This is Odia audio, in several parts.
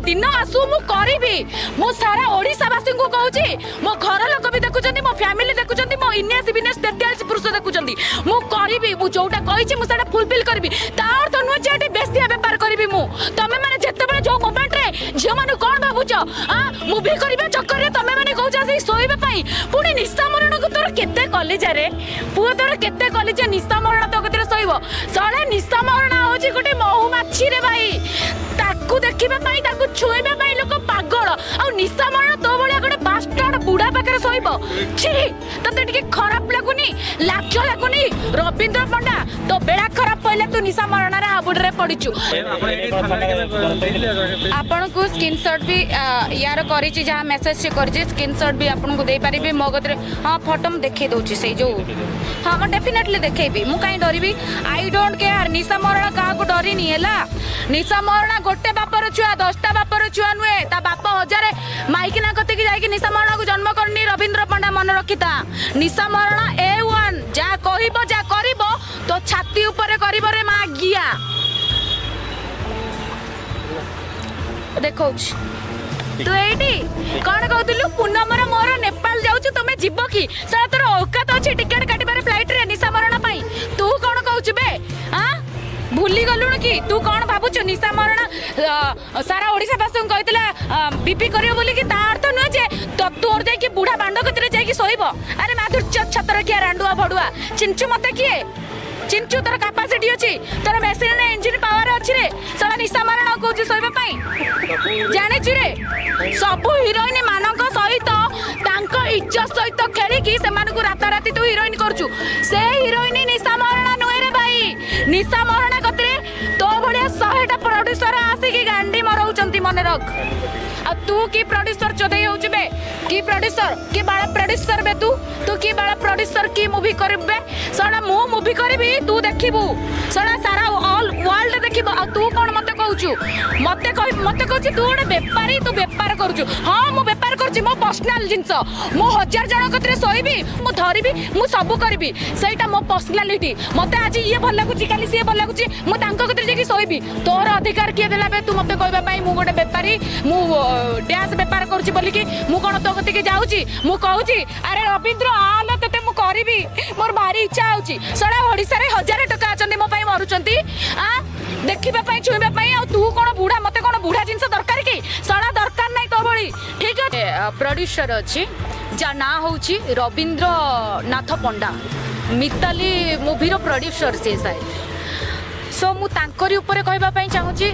ଦିନ ଆସୁ, ମୁଁ କରିବି। ମୁଁ ସାରା ଓଡ଼ିଶାବାସୀଙ୍କୁ କହୁଛି, ମୋ ଘର ଲୋକ ବି ଦେଖୁଛନ୍ତି, ମୋ ଫ୍ୟାମିଲି ଦେଖୁଛନ୍ତି, ମୋ 19 ବିନେଶ 43 ପୁରୁଷ ଦେଖୁଛନ୍ତି। ମୁଁ କରିବି। ମୁଁ ଯୋଉଟା କହିଛି, ମୁଁ ସେଇଟା ଫୁଲଫିଲ୍ କରିବି। ତା ଅର୍ଥ ନୁହେଁ ଯେ ଏଠି ବେଶିଆ ବେପାର କରିବି ମୁଁ। ତମେ ମାନେ ଯେତେବେଳେ ଯୋଉ ମୋମେଣ୍ଟରେ ଝିଅମାନଙ୍କୁ କ'ଣ ଭାବୁଛ? ମୁଭି କରିବା ଚକ୍କରରେ ତମେ ମାନେ କହୁଛ ଆସିକି ଶୋଇବା ପାଇଁ। ପୁଣି ନିଶା ମରଣକୁ, ତୋର କେତେ କଲିଜାରେ ପୁଅ, ତୋର କେତେ କଲିଜା, ନିଶା ମରଣ ତୋ କତିରେ ଶୋଇବ? ଶଳେ, ନିଶା ମରଣ ହଉଛି ଗୋଟେ ମହୁମାଛିରେ ଭାଇ। ତାକୁ ଦେଖିବା ପାଇଁ, ତାକୁ ଛୁଇଁବା ପାଇଁ ଲୋକ ପାଗଳ। ଆଉ ନିଶା ମରଣ ତୋ ଭଳିଆ ଗୋଟେ ବାଷ୍ଟାର୍ଡ ବୁଢା ପାଖରେ ଶୋଇବ? ଛି, ତତେ ଟିକେ ଖରାପ ଲାଗୁନି? ଲାଜ ଲାଗୁନି? ରବୀନ୍ଦ୍ର ପଣ୍ଡା, ତୋ ବେଳା ଖରାପ ପଇଲେ, ତୁ ନିଶା ମରଣରେ ହାବୁଡ଼ରେ ପଡ଼ିଛୁ। ଆପଣ ଏଇ ଥାନାରେ କେବେ ଦେଇଥିଲେ? ଆପଣଙ୍କୁ ସ୍କ୍ରିନସଟ୍ ବି ୟାର କରିଛି, ଯାହା ମେସେଜ ସେ କରିଛି, ସ୍କ୍ରିନସଟ୍ ବି ଆପଣଙ୍କୁ ଦେଇପାରିବି ମୋ କତିରେ। ହଁ, ଫଟୋ ମୁଁ ଦେଖେଇ ଦେଉଛି ସେଇ ଯୋଉ। ହଁ, ମୁଁ ଡେଫିନେଟଲି ଦେଖେଇବି। ମୁଁ କାହିଁ ଡରିବି? I don't care. ନିଶା ମରଣା କାହାକୁ ଡରିନି, ହେଲା? ନିଶା ମରଣା ଗୋଟେ ବାପର ଛୁଆ, 10ଟା ବାପର ଛୁଆ ନୁହେଁ। ତା ବାପ ହଜାରେ ମାଇକିନା କତିକି ଯାଇକି ନିଶା ମରଣାକୁ ଜନ୍ମ କରିନି। ରବୀନ୍ଦ୍ର ପଣ୍ଡା, ମନେ ରଖିଥା, ନିଶା ମରଣା ଏ ୱାନ୍। ଯାହା କହିବ, ଯାହା କରିବ, ତୋ ଛାତି ଉପରେ କରିବ ରେ ମାଗିଆ। ଦେଖଉଛି। ତୁ ଏଇଠି କଣ କହୁଥିଲୁ? ପୂନମର ମୋର ନେପାଳ ଯାଉଛୁ, ତମେ ଯିବ କି? ସାରା, ତୋର ଔକାତ ଅଛି ଟିକେଟ କାଟିବାରେ ଫ୍ଲାଇଟରେ ନିଶା ମରଣ ପାଇଁ? ତୁ କଣ କହୁଛୁ ବେ? ଆଁ, ଭୁଲି ଗଲୁଣୁ କି? ତୁ କଣ ଭାବୁଛୁ? ନିଶା ମରଣ ସାରା ଓଡ଼ିଶାବାସୀଙ୍କୁ କହିଥିଲା ବିପି କରିବ ବୋଲିକି। ତା ଅର୍ଥ ନୁହେଁ ଯେ ତୋର ଯାଇକି ବୁଢା ବାଣ୍ଡ କତିରେ ଯାଇକି ଶୋଇବ। ଆରେ ମାଧୁର୍ଯ୍ୟ, ଛତରଖିଆ, ରାଣ୍ଡୁଆ, ଭଡୁଆ, ଚିହ୍ନିଛୁ ମତେ କିଏ? ଚିହ୍ନିଛୁ? ତୋର କାପାସିଟି ଅଛି? ତୋର ମେସିନରେ ଇଞ୍ଜିନ ପାୱାର ଅଛି ରେ? ଶଳା ନିଶା ମରଣ କହୁଛି ଶୋଇବା ପାଇଁ। ଜାଣିଛୁ ରେ, ସବୁ ହିରୋଇନ ମାନଙ୍କ ସହିତ, ତାଙ୍କ ଇଜ୍ଜତ ସହିତ ଖେଳିକି ସେମାନଙ୍କୁ ରାତାରାତି ତୁ ହିରୋଇନ କରୁଛୁ। ସେ ହିରୋଇନ ନିଶା ମରଣ ନୁହେଁ ରେ ଭାଇ। ନିଶା ମରଣ କତିରେ ତୋ ଭଳିଆ 100ଟା ପ୍ରଡ୍ୟୁସର ଆସିକି ଗାଣ୍ଡି ମରଉଛନ୍ତି, ମନେ ରଖ। ଆଉ ତୁ କି ପ୍ରଡ୍ୟୁସର ଚୋଦେଇ ହଉଛୁ ବେ? କି ପ୍ରଡ୍ୟୁସର, କି ବାଳ ପ୍ରଡ୍ୟୁସର ବେ ତୁ? ତୁ କି ବାଳ ପ୍ରଡ୍ୟୁସର? କି ମୁଭି କରିବୁ ବେ ଶଳା? ମୁଁ ମୁଭି କରିବି, ତୁ ଦେଖିବୁ ଶଳା, ସାରା ଅଲ୍ ୱାର୍ଲଡ ଦେଖିବ। ଆଉ ତୁ କ'ଣ ମତେ କହୁଛୁ? ମତେ କହୁଛୁ ତୁ ଗୋଟେ ବେପାରୀ, ତୁ ବେପାର କରୁଛୁ। ହଁ, ମୁଁ ବେପାର କରୁଛି। ମୋ ପର୍ସନାଲ ଜିନିଷ, ମୁଁ ହଜାର ଜଣ କତିରେ ଶୋଇବି, ମୁଁ ଧରିବି, ମୁଁ ସବୁ କରିବି, ସେଇଟା ମୋ ପର୍ସନାଲିଟି। ମତେ ଆଜି ଇଏ ଭଲ ଲାଗୁଛି, କାଲି ସିଏ ଭଲ ଲାଗୁଛି, ମୁଁ ତାଙ୍କ କତିରେ ଯାଇକି ଶୋଇବି। ତୋର ଅଧିକାର କିଏ ଦେଲା ବେ ତୁ ମତେ କହିବା ପାଇଁ ମୁଁ ଗୋଟେ ବେପାରୀ, ମୁଁ ଡ୍ୟାନ୍ସ ବେପାର କରୁଛି ବୋଲିକି? ମୁଁ କ'ଣ ତୋ କତିକି ଯାଉଛି? ମୁଁ କହୁଛି, ଆରେ ରବୀନ୍ଦ୍ର, ଆଲ ତତେ ମୁଁ କରିବି, ମୋର ଭାରି ଇଚ୍ଛା ହଉଛି। ଶଳା, ଓଡ଼ିଶାରେ ହଜାରେ ଟଙ୍କା ଅଛନ୍ତି, ମୋ ପାଇଁ ମରୁଛନ୍ତି ଆ ଦେଖିବା ପାଇଁ, ଛୁଇଁବା ପାଇଁ। ଆଉ ତୁ କ'ଣ ବୁଢା? ମତେ କ'ଣ ବୁଢା ଜିନିଷ ଦରକାର କି ଶଳା? ଦରକାର ନାହିଁ ତୋ ଭଳି। ଠିକ ଅଛି। ପ୍ରଡ୍ୟୁସର ଅଛି, ଯାହା ନାଁ ହେଉଛି ରବୀନ୍ଦ୍ର ନାଥ ପଣ୍ଡା, ମିତାଲି ମୁଭିର ପ୍ରଡ୍ୟୁସର ସିଏ ସାହେବ। ସୋ ମୁଁ ତାଙ୍କରି ଉପରେ କହିବା ପାଇଁ ଚାହୁଁଛି।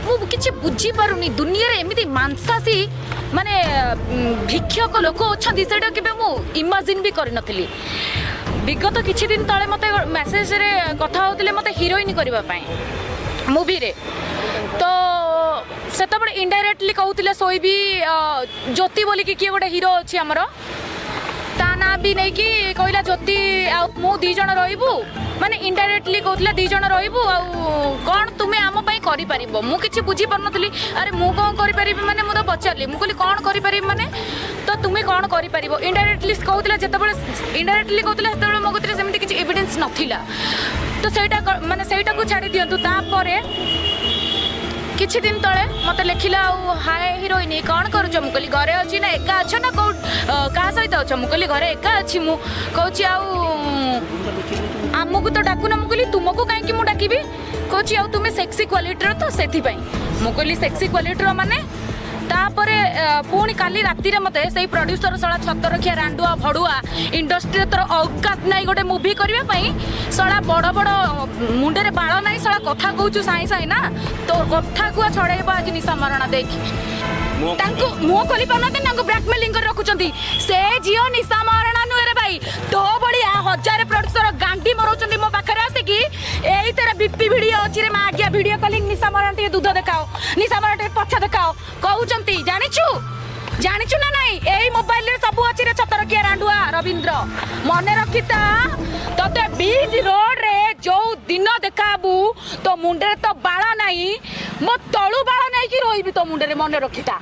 ମୁଁ କିଛି ବୁଝିପାରୁନି, ଦୁନିଆରେ ଏମିତି ମାଂସାଶୀ ମାନେ ଭିକ୍ଷକ ଲୋକ ଅଛନ୍ତି, ସେଇଟା କେବେ ମୁଁ ଇମାଜିନ୍ ବି କରିନଥିଲି। ବିଗତ କିଛି ଦିନ ତଳେ ମୋତେ ମେସେଜରେ କଥା ହେଉଥିଲେ ମୋତେ ହିରୋଇନ୍ କରିବା ପାଇଁ ମୁଭିରେ। ତ ସେତେବେଳେ ଇନଡାଇରେକ୍ଟଲି କହୁଥିଲେ ଶୋଇବି। ଜ୍ୟୋତି ବୋଲିକି କିଏ ଗୋଟେ ହିରୋ ଅଛି ଆମର, ତା ନାଁ ବି ନେଇକି କହିଲା, ଜ୍ୟୋତି ଆଉ ମୁଁ ଦି ଜଣ ରହିବୁ। ମାନେ ଇନଡାଇରେକ୍ଟଲି କହୁଥିଲା ଦି ଜଣ ରହିବୁ, ଆଉ କ'ଣ ତୁମେ ଆମ ପାଇଁ କରିପାରିବ? ମୁଁ କିଛି ବୁଝିପାରୁନଥିଲି। ଆରେ, ମୁଁ କ'ଣ କରିପାରିବି ମାନେ? ମୁଁ ତ ପଚାରିଲି, ମୁଁ କହିଲି, କ'ଣ କରିପାରିବି ମାନେ? ତ ତୁମେ କ'ଣ କରିପାରିବ ଇନଡାଇରେକ୍ଟଲି କହୁଥିଲା। ଯେତେବେଳେ ଇନଡାଇରେକ୍ଟଲି କହୁଥିଲା, ସେତେବେଳେ ମୋ କତିରେ ସେମିତି କିଛି ଏଭିଡେନ୍ସ ନଥିଲା। ତ ସେଇଟା ମାନେ ସେଇଟାକୁ ଛାଡ଼ି ଦିଅନ୍ତୁ। ତାପରେ କିଛି ଦିନ ତଳେ ମୋତେ ଲେଖିଲା, ଆଉ ହାଏ ହିରୋଇନ, କ'ଣ କରୁଛ? ମୁଁ କହିଲି, ଘରେ ଅଛି। ନା ଏକା ଅଛ ନା କୋଉ କାହା ସହିତ ଅଛ? ମୁଁ କହିଲି, ଘରେ ଏକା ଅଛି ମୁଁ। କହୁଛି, ଆଉ ଆମକୁ ତ ଡାକୁନ। ମୁଁ କହିଲି, ତୁମକୁ କାହିଁକି ମୁଁ ଡାକିବି? କହୁଛି, ଆଉ ତୁମେ ସେକ୍ସି କ୍ୱାଲିଟିର ତ ସେଥିପାଇଁ। ମୁଁ କହିଲି, ସେକ୍ସି କ୍ୱାଲିଟିର ମାନେ? ତାପରେ ପୁଣି କାଲି ରାତିରେ ମୋତେ ସେଇ ପ୍ରଡ୍ୟୁସର, ଶଳା ଛତରଖିଆ, ରାଣ୍ଡୁଆ, ଭଡୁଆ, ଇଣ୍ଡଷ୍ଟ୍ରିରେ ତୋର ଔକାତ ନାହିଁ ଗୋଟେ ମୁଭି କରିବା ପାଇଁ। ଶଳା, ବଡ଼ ବଡ଼ ମୁଣ୍ଡରେ ବାଳ ନାହିଁ ଶଳା, କଥା କହୁଛୁ ସାଇଁ ସାଇଁ ନା? ତୋ କଥା କୁଆ ଛଡ଼େଇବ ଆଜି ନିଶା ମରଣା ଦେଖି। ତାଙ୍କୁ ମୁହଁ ଖୋଲି ପାରୁନାହାନ୍ତି, ତାଙ୍କୁ ବ୍ଲାକମେଲିଂ କରି ରଖୁଛନ୍ତି। ସେ ଝିଅ ନିଶା ମରଣା ନୁହେଁ ରେ ଭାଇ। ତୋ ଭଳିଆ ହଜାରେ ପ୍ରଡ୍ୟୁସର ଗାଣ୍ଡି ମରଉଛନ୍ତି ମୋ ପାଖରେ ଆସିକି। ଏଇଥିରେ ବିପି ଭିଡିଓ ଅଛି ରେ ମାଗିଆ। ଭିଡିଓ କଲିଂ, ନିଶା ମରଣା ଟିକେ ଦୁଧ ଦେଖାଅ, ନିଶା ମରଣା ଟିକେ ପଛ ଦେଖାଅ କହୁଛନ୍ତି। ଜାଣିଛୁ, ଜାଣିଛୁ ନା ନାଇଁ? ଏଇ ମୋବାଇଲରେ ସବୁ ଅଛି ରେ ଛତରକିଆ ରାଣ୍ଡୁଆ ରବୀନ୍ଦ୍ର, ମନେ ରଖିତା। ତତେ ବିଚ୍ ରୋଡରେ ଯୋଉ ଦିନ ଦେଖାବୁ, ତୋ ମୁଣ୍ଡରେ ତ ବାଳ ନାହିଁ, ମୋ ତଳୁ ବାଳ ନେଇକି ରହିବି ତୋ ମୁଣ୍ଡରେ, ମନେ ରଖିତା।